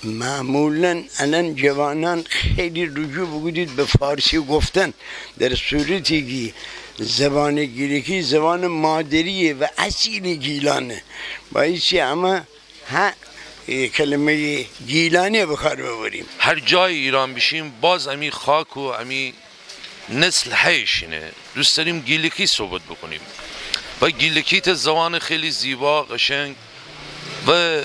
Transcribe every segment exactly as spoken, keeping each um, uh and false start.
معمولاً الان جوانان خیلی رجوع بوکودید به فارسی گفتن، در صورتی که زبان گیلکی زبان مادریه و اصیل گیلانه. بایستی اما ها، اه، کلمهٔ گیلانی به کار ببریم. هر جای ایران بیشیم، باز امی خاک و امی نسل هیشینه. دوست داریم گیلکی صحبت بکنیم. و گیلکی ته زبان خیلی زیبا، قشنگ و، اه،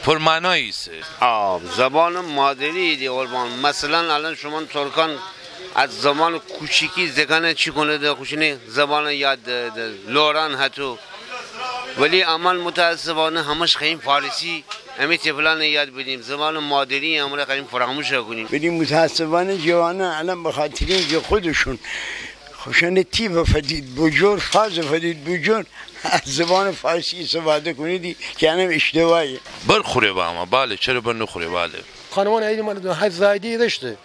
پرمعنایی ایسه. آه، زبان مادری دی قربان. مثلاً الان شما ترکان از زمان کوچیکی زکانه چی کونه ده، خوشینه زبان یاد ده، ده لوران هتو. ولی امان متاسفانه همش خوایم فارسی امی طفلان یاد بدیم، زبان مادری امره خوایم فراموش کنیم. ولی متاسفانه جوانان الان به خاطر اینکه خودشون خوشانه تیپ فدید بجور، فاز فدید بجور، از زبان فارسی استفاده کنیدی که انم اشتباهیه. برخوره به اما، بله، چرا برنخوره، بله. خانمان عید مال هر زایدی داشته.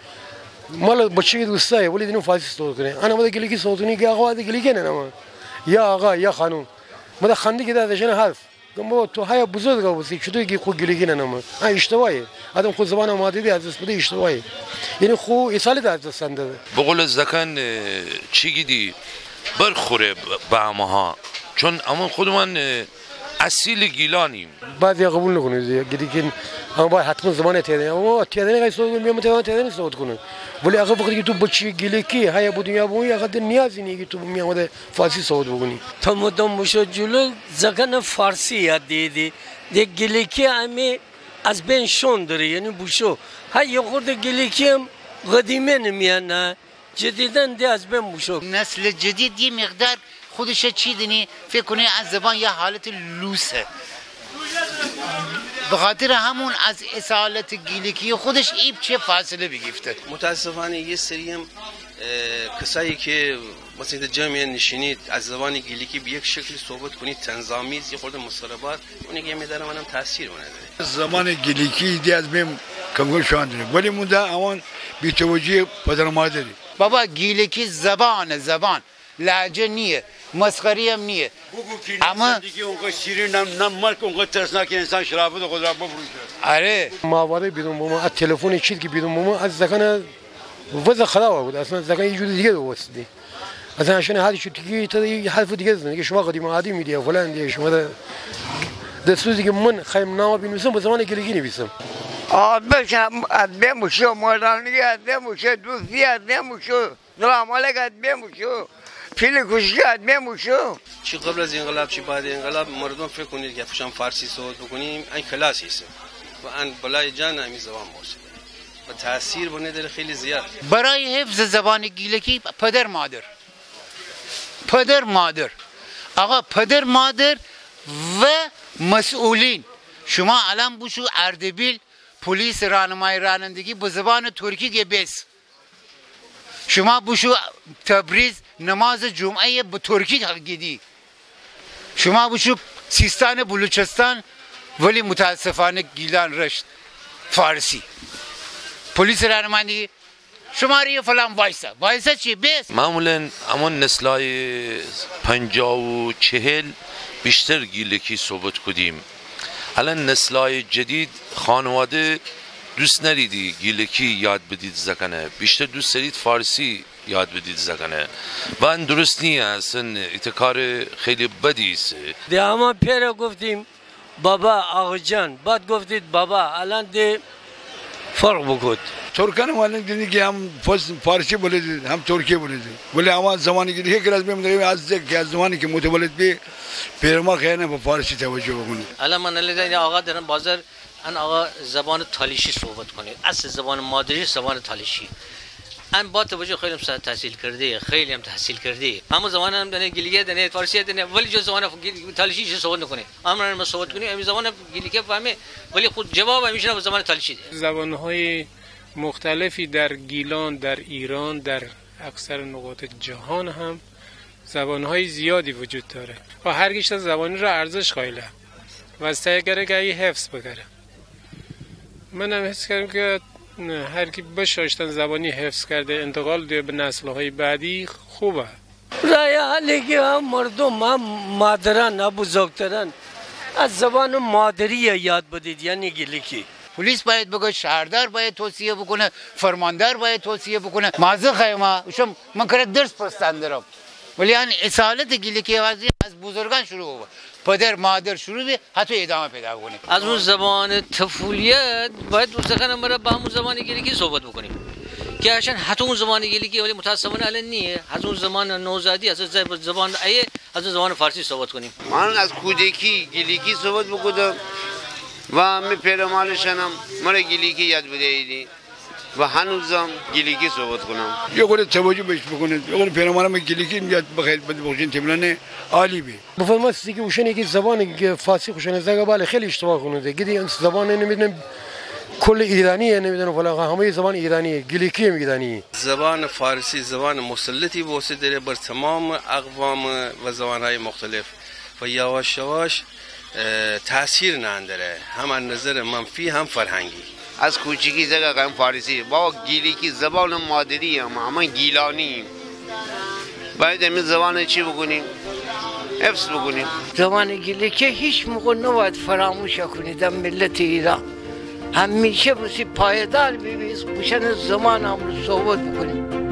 مال بچه دوستایه، ولی دینو فارسی صحبت کنه. انا مده گیلکی صحبت کنی که آقا ده گیلکی نه نما. یا آقا، یا خانم. مده خنده که ده داشتن حرف. گم بابا، تو هیا بزرگا بوسی، چطور کی خو گیلکی ننما؟ ها، اشتباهه. آدم خو زبان مادری از دست بده، اشتباهه. یعنی خو اصالت از دست داده. به قول زکان، اه، چی گیدی؟ برخوره ب-، به اماها. چون امان خودمان، اه، اصیل گیلانیم. بعضیا قبول نکنه، گیدی که اما باید حتماً زبان تهرانی. اما تهرانی قای صحبت کنه، میام تهران، تهرانی صحبت کنه. ولی آقا وقتی که تو بچه گیلکی، هیا به دنیا بومی، آقا ده نیازی نیه که تو میام ده فارسی صحبت بکنی. تا مدام بوشو جلو، زکانه فارسی یاد دیدی. ده گیلکی امی از بین شون دره، یعنی بوشو. ها، یه خورده گیلکی هم قدیمه نمیانه، جدیداً ده از بین بوشو. نسل جدید یه مقدار خودش چی دینی، فکر کنه از زبان یه حالت لوسه. به خاطر همون از اصالت گیلکی خودش ایپچه فاصله بیگیفته. متاسفانه یه سری هم، اه، کسایی که مثلاً ایته جمع نشینید، از زبان گیلکی به یک شکلی صحبت کنید، طنزآمیز، یه خورده مسخره‌بار، اونه که یه مقدار منم تاثیر اونه داره. زبان گیلکی ده از بین کم‌کم شون دره. ولی مونده امان بی‌توجهی پدر مادری. بابا، گیلکی زبانه، زبان. لهجه نیه. مسخری هم نیه. بگو که اما انسان دیگه اونقدر شیرین، نه، نه مرگ اونقدر ترسناکه انسان شرافت خود را بفروشه. آره. ماهواره بیدون بومه، از تلفن چیز که بیدون بومه، از زکانه وضع خراب بود. اصلاً زکان یه جور دیگه وستی. اصلاً اشان هر چی تیکی تا یه حرف دیگه زنه که شما قدیم آدمی دیه، فلان دیه، شما ده، ده سوزی که من خوایم نامه بینویسم، به زبان گیلکی نویسم. آبش هم از بین بوشو، مهرانگی از بین بوشو، دوستی از بین بوشو، سلام علیک از بین بوشو، پیل کوشکی از بین بوشو. چی قبل از انقلاب، چی بعد انقلاب، مردم فکر کنید که پشان فارسی صحبت بکنیم، ان کلاسی ایسه و ان بلای جان امی زبان بوسه. و تأثیر بنه داره خیلی زیاد. برای حفظ زبان گیلکی پدر مادر، پدر مادر، آقا، پدر مادر و مسئولین. شما الان بوشو اردبیل، پلیس راهنمایی رانندگی به زبان ترکی گه بس. شما بوشو تبریز، نماز جمعه به ترکی گیدی. شما بوشو سیستان بلوچستان، ولی متاسفانه گیلان، رشت فارسی. پلیس راهنمایی، شمارهٔ فلان وایسا. وایسا چی؟ بس. معمولاً امان نسلای پنجاه و چهل بیشتر گیلکی صحبت کودیم. الان نسلای جدید خانواده دوست نریدی گیلکی یاد بدید زکانه، بیشتر دوست دارید فارسی یاد بدید زکانه. و ان درست نیه، اصلاً ایته کار خیلی بدی ایسه. ده اما پئره گفتیم بابا، آقاجان، بعد گفتید بابا، الان ده فرق بوکود. ترکان الان دینی که هم فارس-، فارسی بلدید، هم ترکی بلدید. ولی اما زبان گیلکی هیکل از بین دره، از زک-، از زمانی که متولد بی، پئر ما خیلی به فارسی توجه بکنه. الان من الان آقا درم بازار، ان آقا زبان تالشی صحبت کنه. اصل زبان مادریش زبان تالشی. ان با توجه خیلی هم تحصیل کرده، خیلی هم تحصیل کرده. همون زبان هم دانه، گیلکی دانه، فارسی دانه، ولی جو زبان ف-، گیل-، تالشی چی صحبت نکنه. امران ما صحبت کنیم، امی زبان گیلکی فهمه، ولی خود جواب همیشه به زبان تالشی ده. زبان‌های مختلفی در گیلان، در ایران، در اکثر نقاط جهان هم زبان‌های زیادی وجود داره و هر کیشته زبانی را ارزش قائله و سعی کرده که ای حفظ بکره. منم حس کردم که هر کی بشه اشتن زبانی حفظ کرده، انتقال ده به نسل‌های بعدی، خوبه. راه حلی که هم مردم، هم مادران، هم بزرگتران از زبان مادری یاد بدید، یعنی گیلکی. پلیس باید بگه، شهردار باید توصیه بکنه، فرماندار باید توصیه بکنه. مازه خیمه، اوشم من کره درس پستندرم. ولی ان اصالت گیلکی از، از بزرگان شروع ببه، پدر مادر شروع به، حتی ادامه پیدا بکنه. از اون زمان طفولیت باید اون زمان مره با همون زبان گیلکی صحبت بکنیم که عشان حتی اون زبان گیلکی، ولی متاسفانه الان نیه. از اون زمان نوزادی، از زبان ایه، از اون زبان فارسی صحبت کنیم. من از کودکی گیلکی صحبت بوکودم و می پیرمالشانم مره گیلکی یاد بدهیدی و هنوزم گیلکی صحبت کنم. یه خورده توجه بهش بکنید، یه خورده پیرمالم گیلکی یاد بخیر بده بخشین تبلانه عالی بی. بفرماستی که اوشانی که زبان فارسی خوشانه زگه باله خیلی اشتباه کنده. گیدی زبان نمی‌دونم کل ایرانیه، نمی‌دونم فلان، همه زبان ایرانیه، گیلکی هم ایرانیه. زبان فارسی زبان مسلطی بوسه دره بر تمام اقوام و زبان‌های مختلف و یواش یواش، اه، تأثیر نان دره، هم از نظر منفی هم فرهنگی. از کوچیکی زگه گم فارسی، بابا گیلکی زبان مادری، اما من گیلانی. باید امی زبان چی بکنیم؟ حفظ بکنیم. زبان گیلکی هیچ موقع نباید فراموش کنید در ملت ایران. همیشه بسی پایدار ببی، اوشان زبان امرو صحبت بکنیم.